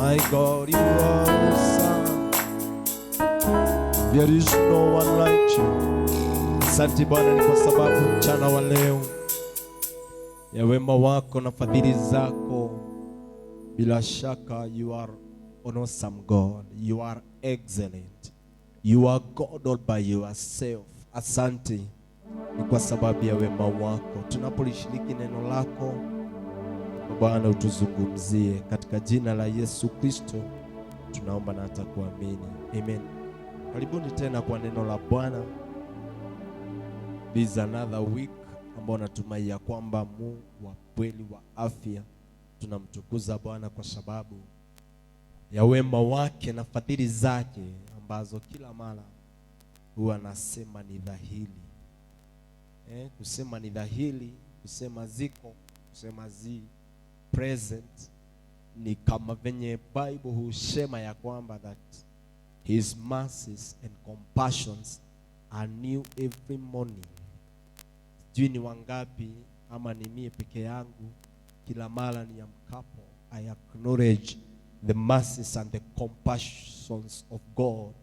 My God, you are awesome. There is no one like you. Asante Bwana, ni kwa sababu mchana wa leo ya wema wako na fadhili zako, bila shaka you are an awesome God. You are excellent. You are God all by yourself. Asante ni kwa sababu ya wema wako. Tunapolishiriki neno lako Bwana, utuzungumzie katika jina la Yesu Kristo tunaomba na hata kuamini, amen. Karibuni tena kwa neno la Bwana. This is another week ambao natumai ya kwamba Mungu wa kweli wa afya, tunamtukuza Bwana kwa sababu ya wema wake na fadhili zake ambazo kila mara huwa anasema ni dhahiri. Kusema ni dhahiri, kusema ziko, kusema zi present ni kama venye Bible husema ya kwamba that his mercies and compassions are new every morning. Sijui ni wangapi ama ni mie peke yangu, kila mara niamkapo I acknowledge the mercies and the compassions of God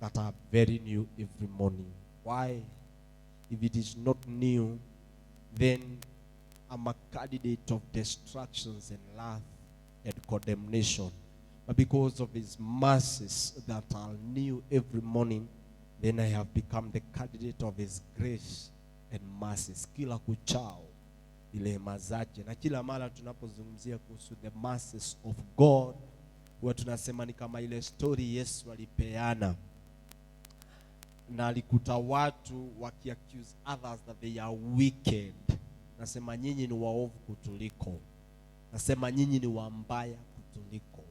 that are very new every morning. Why? If it is not new, then I'm a candidate of destructions and wrath and condemnation. But because of his mercies that are new every morning, then I have become the candidate of his grace and mercies. Kila kuchao ni rehema zake, na kila mara tunapozungumzia kuhusu the mercies of God, huwa tunasema ni kama ile story Yesu alipeana na alikuta watu wakiaccuse others that they are wicked. Nasema nyinyi ni waovu kutuliko, nasema nyinyi ni wambaya kutuliko,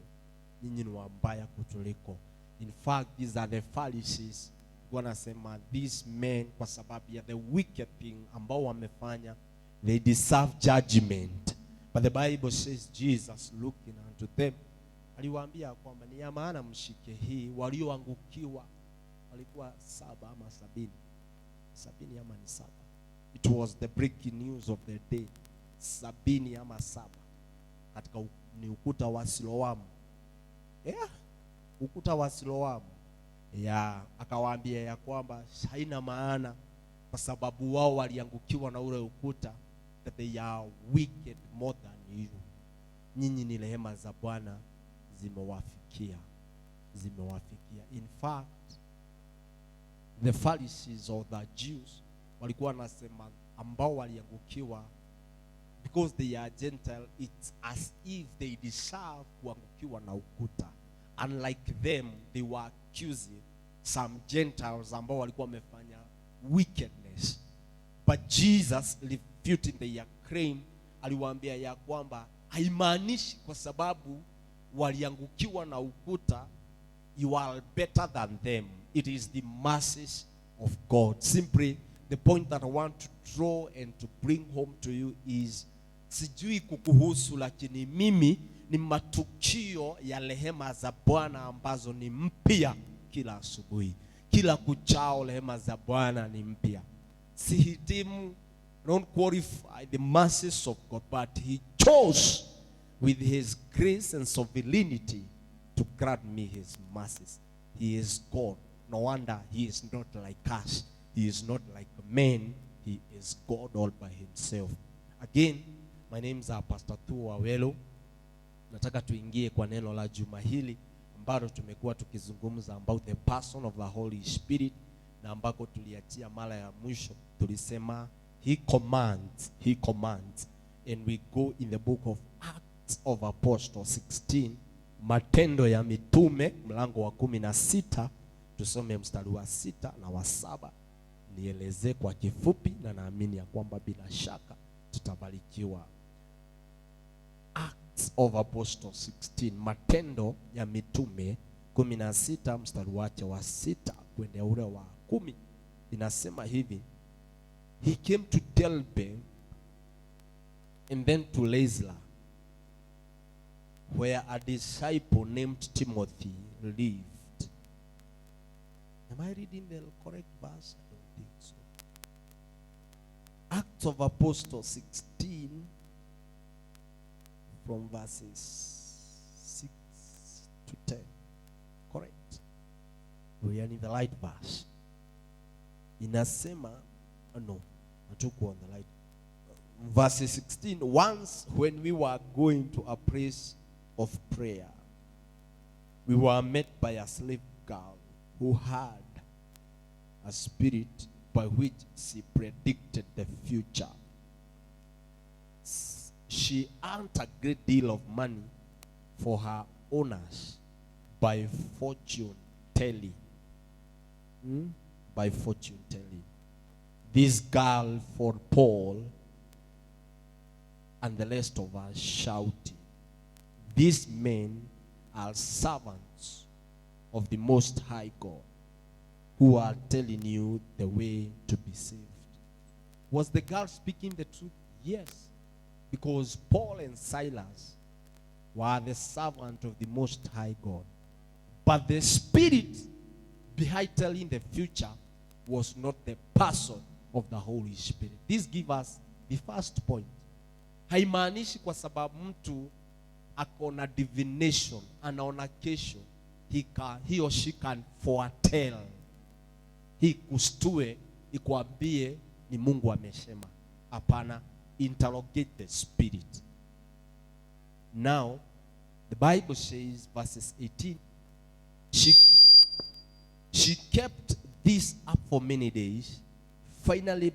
nyinyi ni wambaya kutuliko. In fact, these are the Pharisees wanasema these men, kwa sababu ya the wicked thing ambao wamefanya, they deserve judgment. But the Bible says Jesus, looking unto them, aliwaambia kwamba ni ya maana mshike hii. Walioangukiwa walikuwa saba ama 70, 70 ama ni saba. It was the breaking news of the day, 70 ama saba katika ni ukuta wa Siloamu, yeah, ukuta wa Siloamu ya akawaambia ya kwamba haina maana kwa sababu wao waliangukiwa na ule ukuta, that they are wicked more than you. Nyinyi ni rehema za Bwana zimewafikia, zimewafikia. In fact, the Pharisees or the Jews walikuwa wanasema ambao waliangukiwa, because they are Gentile, it's as if they deserve kuangukiwa na ukuta. Unlike them, they were accusing some Gentiles ambao walikuwa wamefanya wickedness. But Jesus, refuting their claim, aliwaambia ya kwamba haimaanishi kwa sababu waliangukiwa na ukuta you are better than them. It is the mercies of God. Simply, the point that I want to draw and to bring home to you is, sijui kukuhusu, lakini mimi ni matukio ya rehema za Bwana ambazo ni mpya kila asubuhi. Kila kuchao rehema za Bwana ni mpya. Sihitimu, don't qualify the mercies of God, but he chose with his grace and sovereignty to grant me his mercies. He is God. No wonder he is not like us. He is not like men. He is God all by himself. Again, my name is Pastor Thuo Awelo. Nataka tuingie kwa neno la juma hili ambalo tumekuwa tukizungumza about the person of the Holy Spirit, na ambako tuliachia mara ya mwisho tulisema he commands, he commands. And we go in the book of Acts of Apostles 16, Matendo ya Mitume mlango wa 16, tusome mstari wa 6 na wa 7. Nielezee kwa kifupi na naamini ya kwamba bila shaka tutabarikiwa. Acts of Apostles 16, Matendo ya Mitume 16 mstari wake wa 6 kwenda ule wa 10, inasema hivi: He came to Derbe and then to Lystra, where a disciple named Timothy lived. Am I reading the correct verse? I don't think so. Acts of Apostles 16 from verses 6. We are in the right verse. Inasema, no, hatuko on the right. Verse 16, once when we were going to a place of prayer, we were met by a slave girl who had a spirit by which she predicted the future. She earned a great deal of money for her owners by fortune telling. By fortune telling. This girl for Paul and the rest of us shouting, "These men are servants of the Most High God who are telling you the way to be saved." Was the girl speaking the truth? Yes. Because Paul and Silas were the servant of the Most High God. But the spirit behind telling the future was not the person of the Holy Spirit. This gives us the first point. Haimaanishi kwa sababu mtu ako na divination, anaona kesho, he or she can foretell. Hii kustue ikuambie ni Mungu amesema. Hapana, interrogate the spirit. Now, the Bible says, verses 18, she kept this up for many days. Finally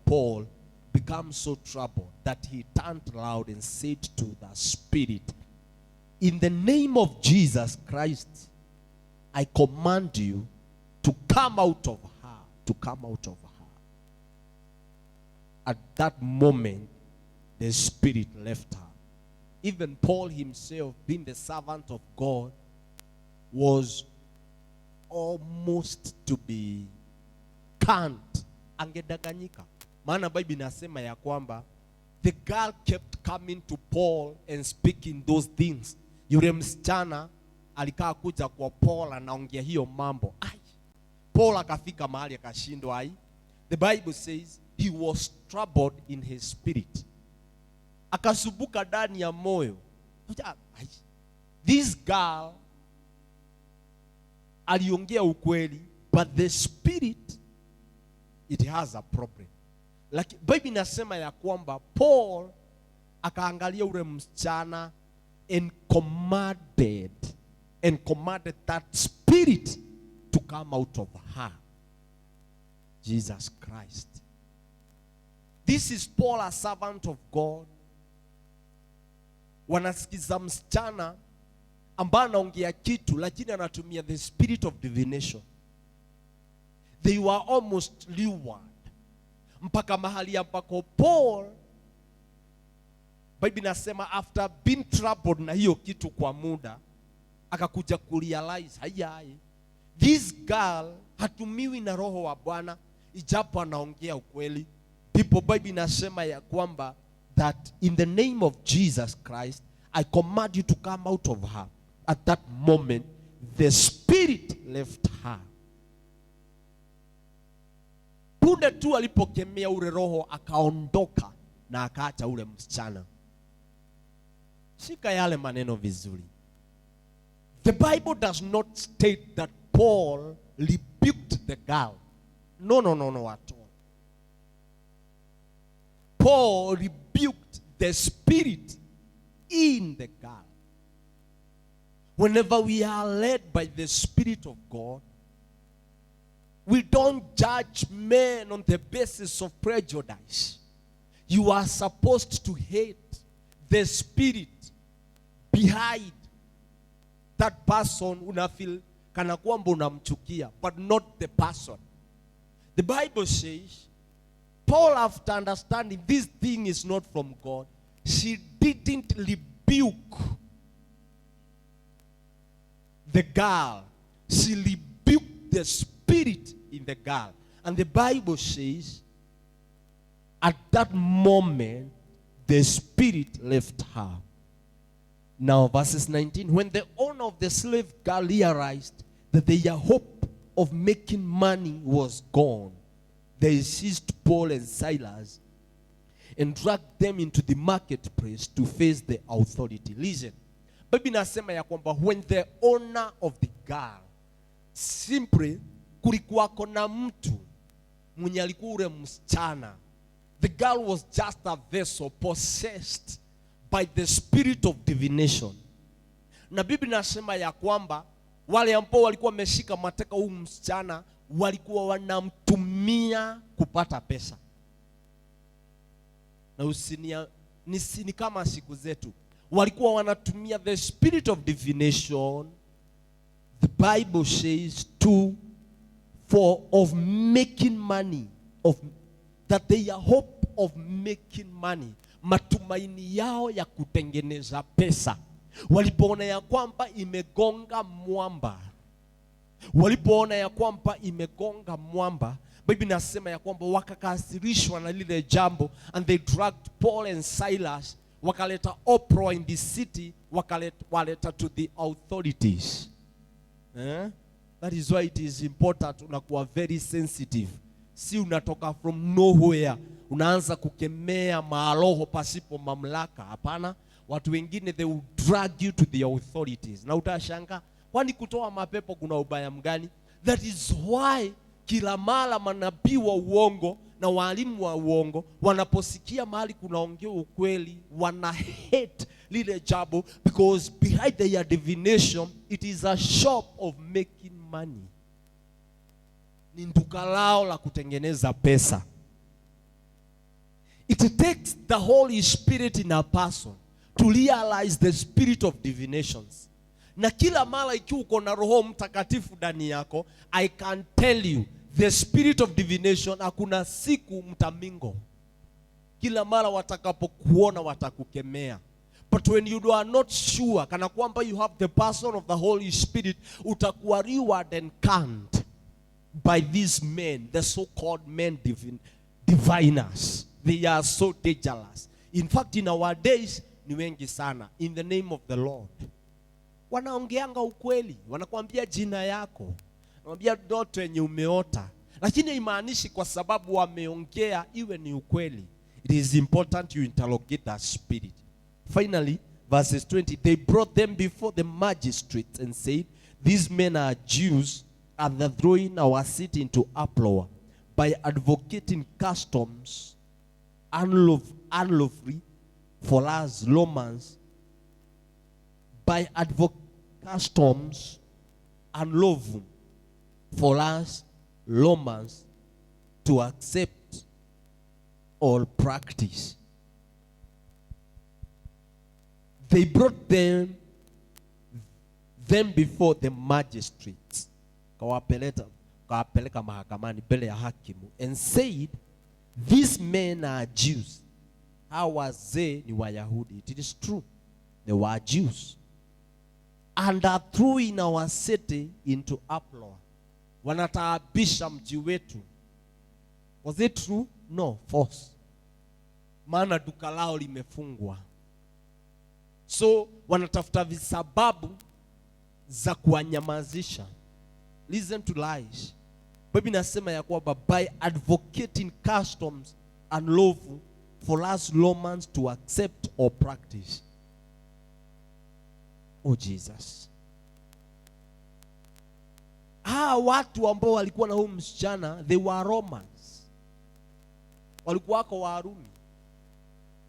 Paul became so troubled that he turned loud and said to the spirit, "In the name of Jesus Christ, I command you to come out of her, to come out of her." At that moment, the spirit left her. Even Paul himself, being the servant of God, was almost to be can't. Angedanganyika. Maana Bible inasema ya kwamba the girl kept coming to Paul and speaking those things. Yule msichana alikaa kuja kwa Paul anaongea hiyo mambo. Ai. Paul akafika mahali akashindwa ai. The Bible says he was troubled in his spirit. Akasumbuka ndani ya moyo. Ai. This girl aliongea ukweli, but the spirit, it has a problem. Lakini Bible inasema ya kwamba Paul akaangalia ule msichana and commanded that spirit to come out of her. Jesus Christ. This is Paul, a servant of God. Wanasikiza msichana ambaye anaongea kitu lakini anatumia the spirit of divination. They were almost lured mpaka mahali ambako Paul, Bible inasema, after being troubled na hiyo kitu kwa muda, akakuja kurealize, haya, this girl hatumiwi na roho wa Bwana ijapo anaongea ukweli. Ndipo Bible inasema ya kwamba that in the name of Jesus Christ, I command you to come out of her. At that moment, the spirit left her. Punde tu alipokemea ule roho, akaondoka na akaacha ule msichana. Shika yale maneno vizuri. The Bible does not state that Paul rebuked the girl. No, no, no, no, at all. Paul rebuked the spirit in the girl. Whenever we are led by the Spirit of God, we don't judge men on the basis of prejudice. You are supposed to hate the spirit behind that person. Una feel kana kwamba unamchukia, but not the person. The Bible says, Paul, after understanding this thing is not from God, she didn't rebuke the girl. She rebuked the spirit in the girl. And the Bible says, at that moment, the spirit left her. Now, verses 19. When the owner of the slave girl realized that their hope of making money was gone, they seized Paul and Silas and dragged them into the marketplace to face the authority. Listen, Bible inasema ya kwamba when the owner of the girl Simply kulikuwako na mtu mwenye alikuwa ule msichana. The girl was just a vessel possessed by the spirit of divination. Na Biblia inasema ya kwamba wale ambao walikuwa wameshika mateka huyu msichana walikuwa wanamtumia kupata pesa. Na usinia, ni kama siku zetu walikuwa wanatumia the spirit of divination, the Bible says, to for of making money, of that their hope of making money, matumaini yao ya kutengeneza pesa, walipoona ya kwamba imegonga mwamba, walipoona ya kwamba imegonga mwamba, Biblia inasema ya kwamba wakakasirishwa na lile jambo, and they dragged Paul and Silas, wakaleta uproar in the city, wakaleta waleta to the authorities. Eh? That is why it is important unakuwa very sensitive. Si unatoka from nowhere unaanza kukemea maroho pasipo mamlaka. Hapana, watu wengine, they will drag you to the authorities, na utashangaa, kwani kutoa mapepo kuna ubaya mgani? That is why kila mara manabii wa uongo na walimu wa uongo wanaposikia mahali kunaongea ukweli, wana hate lile jambo, because behind their divination it is a shop of making money, ni duka lao la kutengeneza pesa. It takes the Holy Spirit in a person to realize the spirit of divinations. Na kila mara ikiwa uko na Roho Mtakatifu ndani yako, I can tell you, the spirit of divination, hakuna siku mtamingle. Kila mara watakapokuona watakukemea. But when you are not sure, kana kwamba you have the person of the Holy Spirit, utakuwa reward and canned by these men, the so-called men diviners. They are so dangerous. In fact, in our days, ni wengi sana. In the name of the Lord. Wanaongeanga ukweli, wanakuambia jina yako, wanakuambia ndoto yenye umeota, lakini haimaanishi kwa sababu wameongea iwe ni ukweli. It is important you interrogate that spirit. Finally, verses 20, they brought them before the magistrates and said, "These men are Jews and they're throwing our city into uproar by advocating customs unlawfully for us Romans, by customs unlawful for us Romans to accept or practice." They brought them before the magistrates. Kawapeleka mahakamani mbele ya hakimu, and said, "These men are Jews." Hawa wazee ni Wayahudi. It is true. They were Jews. "And are throwing our city into uproar." Wanataabisha mji wetu. Was it true? No, false. Maana duka lao limefungwa. So wanatafuta visababu za kuwanyamazisha. Listen to lies. Bible inasema ya kwamba by advocating customs unlawful for us Romans to accept or practice. Oh Jesus. Hawa watu ambao walikuwa na huyu msichana, they were Romans. Walikuwa wako Warumi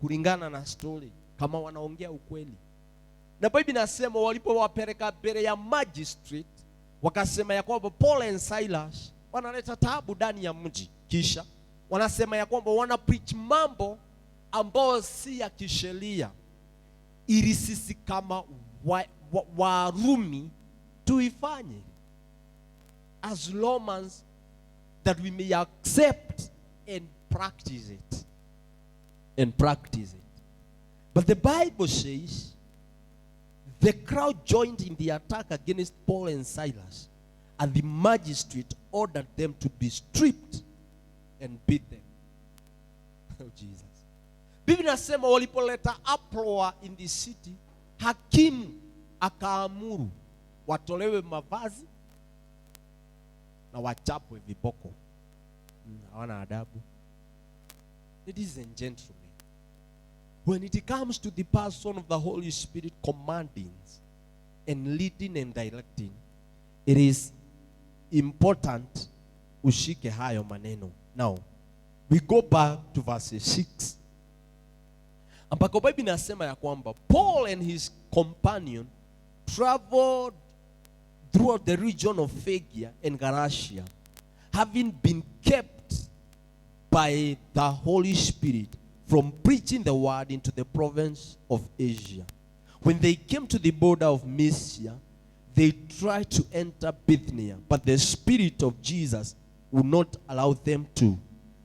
kulingana na story, kama wanaongea ukweli. Na Bible inasema walipowapeleka mbele ya magistrate, wakasema ya kwamba Paul and Silas wanaleta taabu ndani ya mji. Kisha wanasema ya kwamba wana preach mambo ambayo si ya kisheria, ili sisi kama Warumi tuifanye, as Romans, that we may accept and practice it, and practice it. But the Bible says the crowd joined in the attack against Paul and Silas, and the magistrate ordered them to be stripped and beat them. Oh Jesus. Biblia inasema walipoleta uproar in the city, hakimu akaamuru watolewe mavazi na wachapwe viboko. Hawana adabu. Ladies and gentlemen, when it comes to the person of the Holy Spirit commanding and leading and directing, it is important ushike hayo maneno. Now, we go back to verse 6, ambako Bible inasema ya kwamba Paul and his companion traveled throughout the region of Phrygia and Galatia, having been kept by the Holy Spirit from preaching the word into the province of Asia. When they came to the border of Mysia, they tried to enter Bithynia, but the Spirit of Jesus would not allow them to.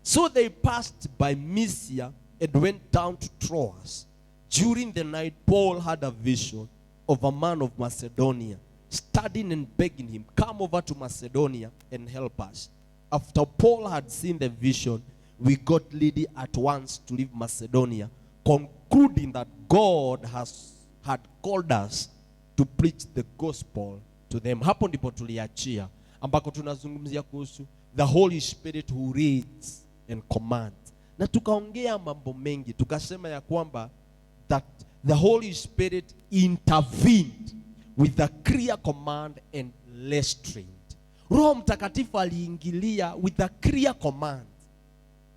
So they passed by Mysia and went down to Troas. During the night, Paul had a vision of a man of Macedonia standing and begging him, "Come over to Macedonia and help us." After Paul had seen the vision, we got ready at once to leave Macedonia, concluding that God had called us to preach the gospel to them. Hapo ndipo tuliachia, ambako tunazungumzia kuhusu the Holy Spirit who leads and commands. Na tukaongea mambo mengi, tukasema ya kwamba that the Holy Spirit intervened with a clear command and restraint. Roho Mtakatifu aliingilia with a clear command,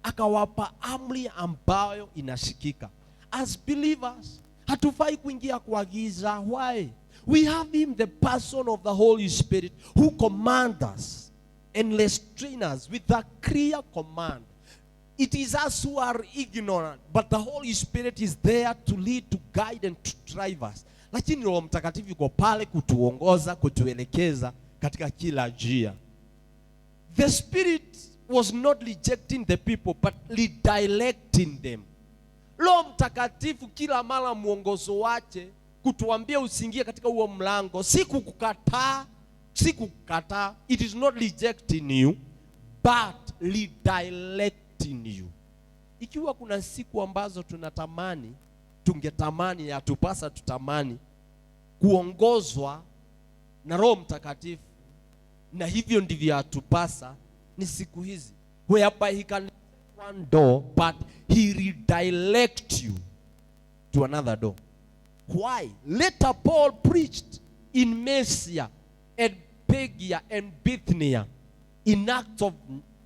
akawapa amri ambayo inashikika. As believers, hatufai kuingia kwa giza. Why? We have him, the person of the Holy Spirit, who commands us and restrain us with a clear command. It is us who are ignorant, but the Holy Spirit is there to lead, to guide and to drive us. Lakini Roho Mtakatifu yuko pale kutuongoza, kutuelekeza katika kila njia. The Spirit was not rejecting the people, but redirecting them. Roho Mtakatifu kila mara mwongozo wake kutuambia usiingie katika huo mlango, si kukukataa, si kukukataa. It is not rejecting you, but redirecting you. Ikiwa kuna siku ambazo tunatamani, tungetamani, yatupasa tutamani kuongozwa na Roho Mtakatifu, na hivyo ndivyo yatupasa, ni siku hizi, whereby he can one door, but he redirect you to another door. Why? Later Paul preached in Mysia and Phrygia and Bithynia in Acts of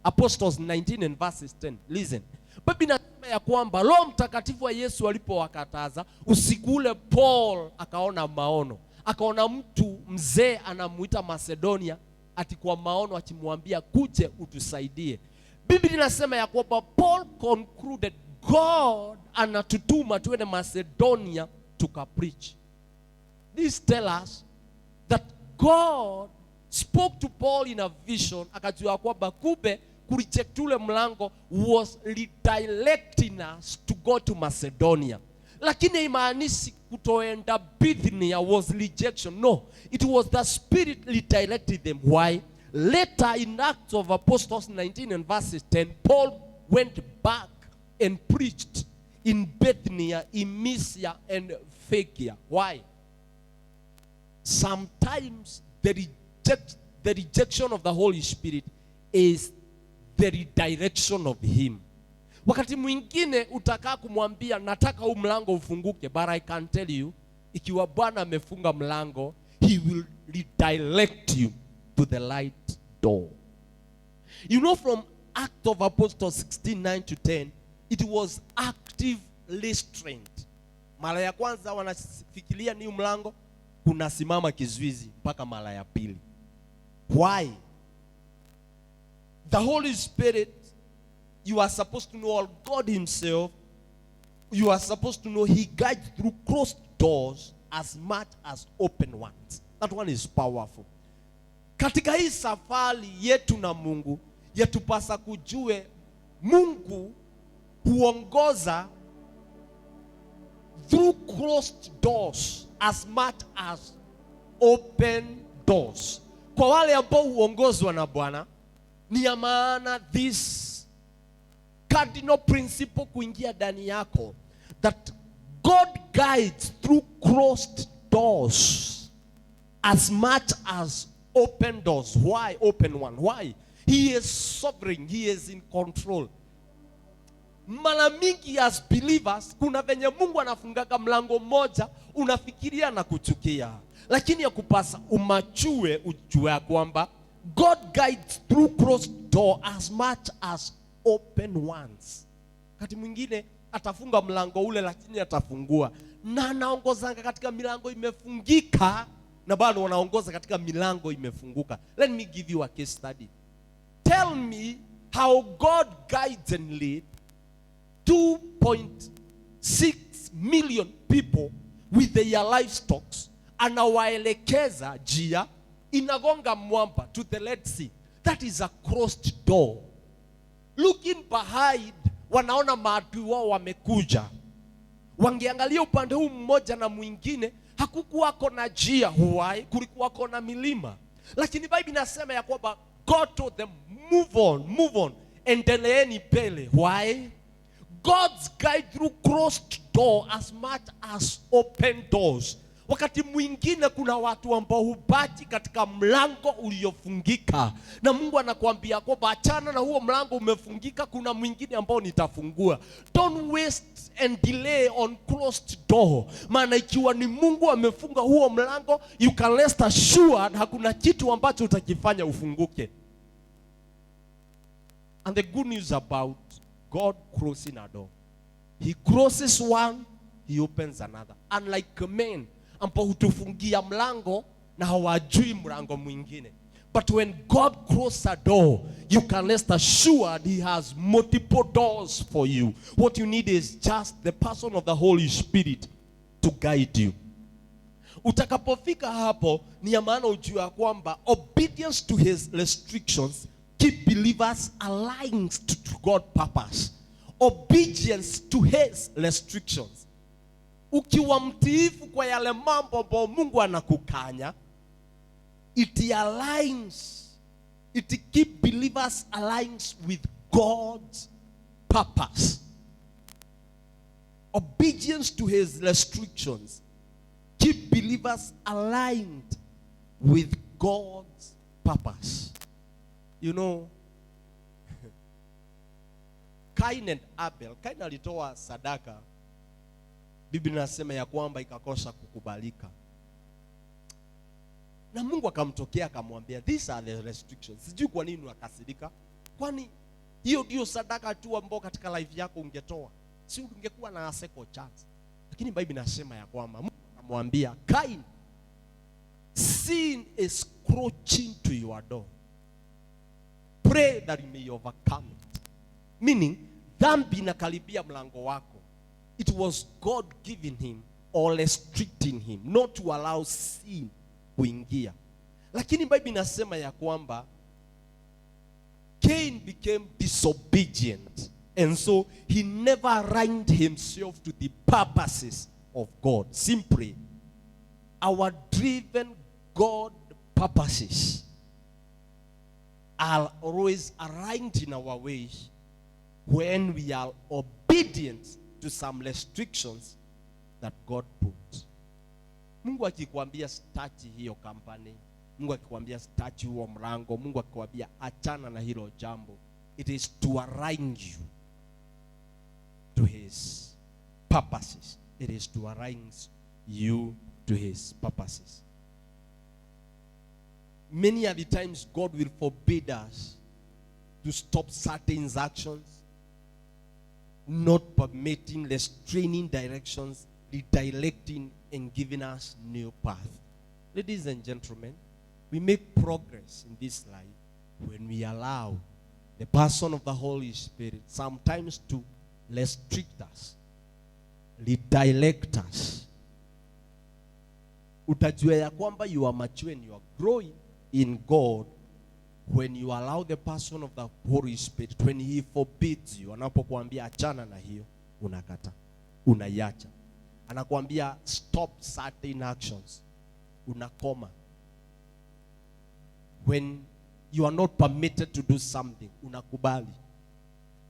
Apostles 19 and verses 10. Listen. Biblia inasema ya kwamba Roho Mtakatifu wa Yesu alipowakataza usiku ule, Paul akaona maono, akaona mtu mzee anamuita Macedonia, ati kwa maono akimwambia, "Kuje utusaidie." Biblia inasema ya kwamba Paul concluded God anatutuma tuende Macedonia tukapreach. This tell us that God spoke to Paul in a vision, akajua kwamba kumbe kureject ule mlango was redirecting us to go to Macedonia. Lakini haimaanishi kutoenda Bithynia was rejection. No, it was the Spirit redirected them. Why? Later in Acts of Apostles 19 and verses 10, Paul went back and preached in Bithynia, in Mysia, and Phrygia. Why? Sometimes the rejection of the Holy Spirit is the redirection of him. Wakati mwingine utakaa kumwambia, "Nataka huu mlango ufunguke," but I can tell you, ikiwa Bwana amefunga mlango, he will redirect you to the right door. From Act of Apostles 16 9 to 10, it was active restraint. Mara ya kwanza wanafikiria ni mlango, kunasimama kizuizi mpaka mara ya pili. Why? The Holy Spirit, you are supposed to know God Himself. You are supposed to know He guides through closed doors as much as open ones. That one is powerful. Katika hii safari yetu na Mungu, yatupasa kujue Mungu huongoza through closed doors as much as open doors. Kwa wale ambao huongozwa na Bwana, ni ya maana this cardinal principle kuingia ndani yako, that God guides through closed doors as much as open doors. Why open one? Why? He is sovereign, he is in control. Mara mingi as believers, kuna venye Mungu anafungaga mlango mmoja, unafikiria na kuchukia, lakini ya kupasa umature, ujue ya kwamba God guides through closed door as much as open ones. Wakati mwingine atafunga mlango ule, lakini atafungua, na anaongozanga katika milango imefungika na bado wanaongoza katika milango imefunguka. Let me give you a case study. Tell me how God guides and leads 2.6 million people with their livestock, anawaelekeza njia inagonga mwamba to the Red Sea. That is a closed door. Looking behind, wanaona maadui wao wamekuja. Wangeangalia upande huu mmoja na mwingine, hakukuwako na njia. Why? Kulikuwako na milima, lakini Bible inasema ya kwamba God told them, "Move on, move on, endeleeni mbele." Why? God's guide through closed door as much as open doors. Wakati mwingine kuna watu ambao hubaki katika mlango uliofungika, na Mungu anakuambia kwamba achana na huo mlango umefungika, kuna mwingine ambao nitafungua. Don't waste and delay on closed door, maana ikiwa ni Mungu amefunga huo mlango, you can rest assured hakuna kitu ambacho utakifanya ufunguke. And the good news about God closing a door, He closes one, He opens another. Unlike men ambao hutufungia mlango na hawajui mlango mwingine. But when God closes a door, you can rest assured He has multiple doors for you. What you need is just the person of the Holy Spirit to guide you. Utakapofika hapo, ni ya maana ujue ya kwamba obedience to His restrictions keep believers aligned to God purpose. Obedience to His restrictions. Ukiwa mtiifu kwa yale mambo ambayo Mungu anakukanya, it aligns, it keep believers aligns with God's purpose. Obedience to His restrictions keep believers aligned with God's purpose. Cain and Abel, Cain alitoa sadaka, Biblia inasema ya kwamba ikakosa kukubalika. Na Mungu akamtokea akamwambia, "These are the restrictions." Sijui kwa nini akasirika. Kwani hiyo ndio sadaka tu ambayo katika life yako ungetoa? Si ungekuwa na second chance? Lakini Biblia inasema ya kwamba Mungu akamwambia, "Cain, sin is crouching to your door. Pray that you may overcome it." Meaning, dhambi inakaribia mlango wako. It was God giving him or restricting him not to allow sin kuingia. Lakini Bible inasema ya kwamba Cain became disobedient, and so he never aligned himself to the purposes of God. Simply, our driven God purposes are always aligned in our ways when we are obedient to some restrictions that God put. Mungu akikwambia sitaki hiyo company, Mungu akikwambia sitaki huo mlango, Mungu akikwambia achana na hilo jambo, it is to align you to His purposes. It is to align you to His purposes. Many of the times God will forbid us to stop certain actions, not permitting, restraining directions, redirecting, and giving us new path. Ladies and gentlemen, we make progress in this life when we allow the person of the Holy Spirit sometimes to restrict us, redirect us. Utajua ya kwamba you are mature and you are growing in God when you allow the person of the Holy Spirit, when He forbids you, anapokuambia achana na hiyo, unakata, unaiacha. Anakuambia stop certain actions, unakoma. When you are not permitted to do something, unakubali.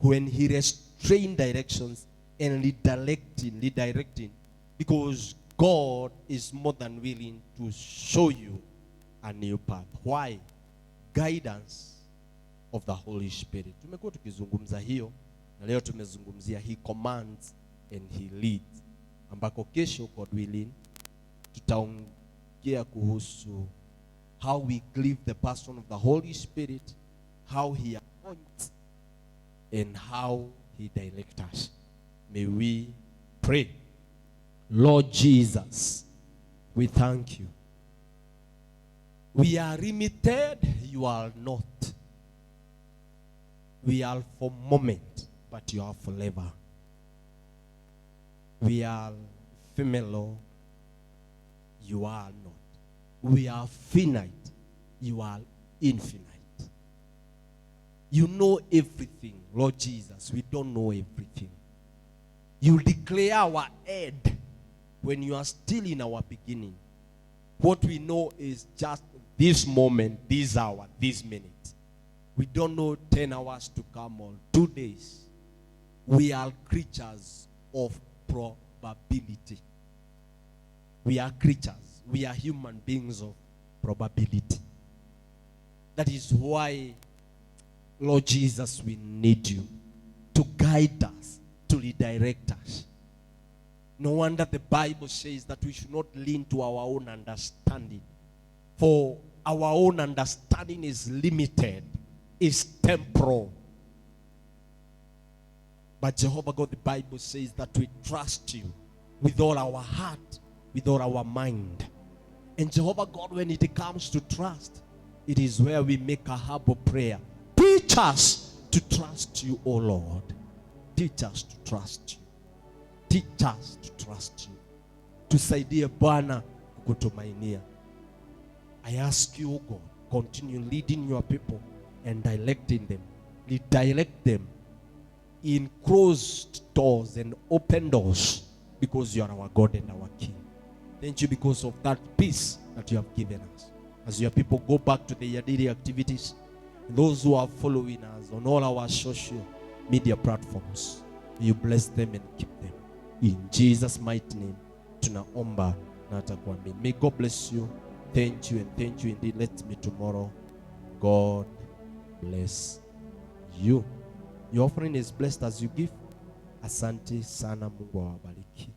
When He restrain directions and redirecting, because God is more than willing to show you a new path. Why? Guidance of the Holy Spirit. Tumekuwa tukizungumza hiyo na leo tumezungumzia He commands and He leads, ambako kesho, God willing, tutaongea kuhusu How we grieve the person of the Holy Spirit, how he appoints, and how he directs us. May we pray. Lord Jesus, we thank you. We are limited, you are not. We are for moment, but you are forever. We are ephemeral, you are not. We are finite, you are infinite. You know everything, Lord Jesus. We don't know everything. You declare our end when you are still in our beginning. What we know is just this moment, this hour, this minute. We don't know 10 hours to come or 2 days. We are creatures of probability. We are creatures. We are human beings of probability. That is why, Lord Jesus, we need you to guide us, to redirect us. No wonder the Bible says that we should not lean to our own understanding. For our own understanding is limited, is temporal. But Jehovah God, the Bible says that we trust you with all our heart, with all our mind. And Jehovah God, when it comes to trust, it is where we make a humble prayer. Teach us to trust you, O Lord. Teach us to trust you. Teach us to trust you. Tusaidie Bwana kukutumainia. I ask you, O God, continue leading your people and directing them. Redirect them in closed doors and open doors, because you are our God and our King. Thank you because of that peace that you have given us. As your people go back to their daily activities, those who are following us on all our social media platforms, may you bless them and keep them. In Jesus' mighty name, tunaomba na hata kuamini. May God bless you. Thank you and thank you indeed. Let's meet tomorrow. God bless you. Your offering is blessed as you give. Asante sana, Mungu awabariki.